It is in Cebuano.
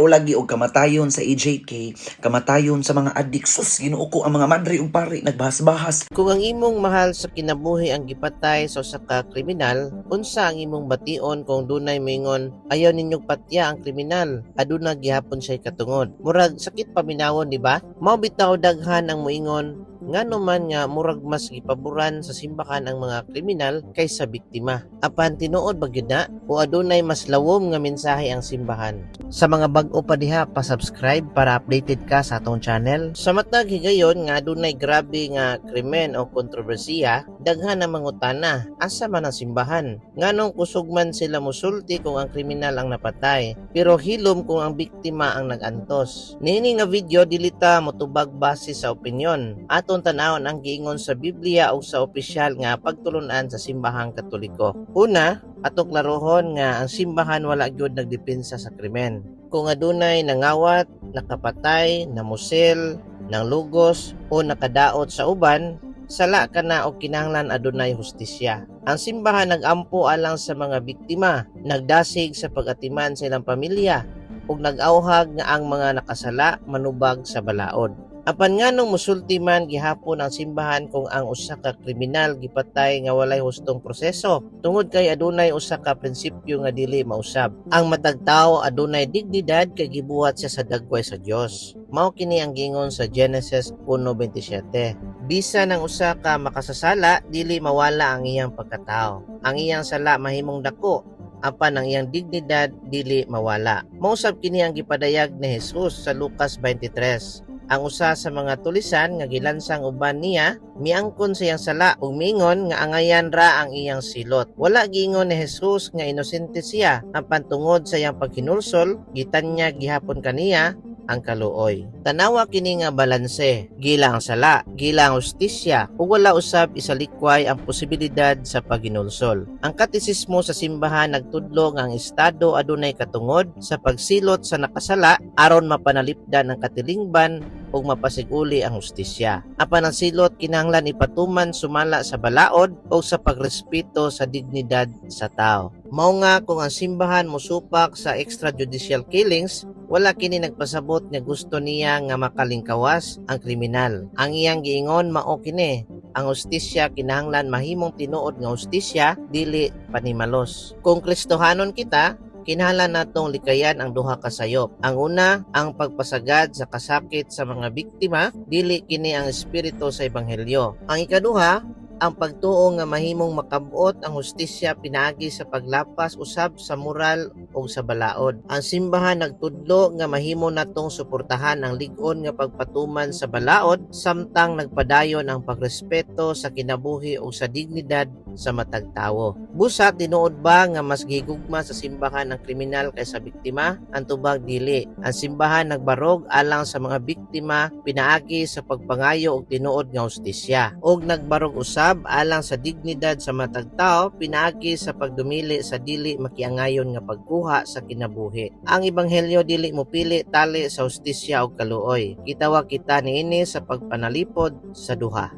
Lagi og kamatayon sa EJK, kamatayon sa mga adik. Sus, Ginoo ko, ang mga madre ug pare nagbahas-bahas. Kung ang imong mahal sa kinabuhi ang gipatay sa usa ka kriminal, unsa ang imong bation kung dunay moingon, "Ayaw ninyong patya ang kriminal, aduna gihapon siya katungod"? Murag sakit paminawon, di ba? Mao bitaw daghan ang moingon, ngano man nga murag mas gipaboran sa simbahan ang mga kriminal kaysa biktima? Apan tinuod ba gyud na o adunay mas lawom nga mensahe ang simbahan? Sa mga bag-o pa diha, pa-subscribe para updated ka sa atong channel. Sa matag higayon nga adunay grabe nga krimen o kontrobersiya, daghan ang mangutana, asa man ang simbahan? Nganong kusog man sila musulti kung ang kriminal ang napatay, pero hilom kung ang biktima ang nag-antos? Niini nga video, dili ta motubag base sa opinyon. Aton tan-awon ang giingon sa Biblia o sa opisyal nga pagtulunan sa Simbahang Katoliko. Una, atong klarohon nga ang simbahan wala gyud nagdepensa sa krimen. Kung adunay nangawat, nakapatay, namusil, nanglugos o nakadaot sa uban, sala kana o kinahanglan adunay hustisya. Ang simbahan nag-ampo alang sa mga biktima, nagdasig sa pag-atiman sa ilang pamilya ug nag-awhag nga ang mga nakasala manubag sa balaod. Apan nganong musulti man gihapon ang simbahan kung ang usa ka kriminal gipatay nga walay hustong proseso? Tungod kay adunay usa ka prinsipyo nga dili mausab. Ang matag tawo adunay dignidad kay gibuhat siya sa dagway sa Dios. Mao kini ang giingon sa Genesis 1:27. Bisan ang usa ka makasasala, dili mawala ang iyang pagkatao. Ang iyang sala mahimong dako, apan ang iyang dignidad dili mawala. Mausab kini ang gipadayag ni Jesus sa Lucas 23. Ang usa sa mga tulisan nga gilansang uban niya miangkon sa iyang sala ug miingon nga angayan ra ang iyang silot. Wala giingon ni Jesus nga inosente siya, apan tungod sa iyang paghinulsol, gitanyag gihapon kaniya ang kaluoy. Tanawa kini nga balanse, gila ang sala, gila ang hustisya, ug wala usab isalikway ang posibilidad sa paghinulsol. Ang katisismo sa simbahan nagtudlo nga ang estado adunay katungod sa pagsilot sa nakasala aron mapanalipdan ang katilingban ug mapasiguli ang hustisya. Apan ang silot kinahanglan ipatuman sumala sa balaod o sa pagrespeto sa dignidad sa tao. Mao nga kung ang simbahan mosupak sa extrajudicial killings, wala kini nagpasabot nga gusto niya nga makalingkawas ang kriminal. Ang iyang giingon mao kini, ang hustisya kinahanglan mahimong tinuod nga hustisya, dili panimalos. Kung Kristohanon kita, kinahanglan natong likayan ang duha ka sayop. Ang una, ang pagpasagad sa kasakit sa mga biktima, dili kini ang espiritu sa ebanghelyo. Ang ikaduha, ang pagtuo nga mahimong makabot ang hustisya pinaagi sa paglapas usab sa moral o sa balaod. Ang simbahan nagtudlo nga mahimo natong suportahan ang lig-on nga pagpatuman sa balaod samtang nagpadayon ang pagrespeto sa kinabuhi o sa dignidad sa matag tawo. Busa, tinuod ba nga mas gigugma sa simbahan ang kriminal kaysa biktima? Ang tubag, dili. Ang simbahan nagbarog alang sa mga biktima pinaagi sa pagpangayo og tinuod nga hustisya. Og nagbarog usab alang sa dignidad sa matag tawo pinaagi sa pagdumili sa dili makiangayon nga pagkuha sa kinabuhi. Ang ebanghelyo dili mopili tali sa hustisya og kaluoy. Gitawag kita niini sa pagpanalipod sa duha.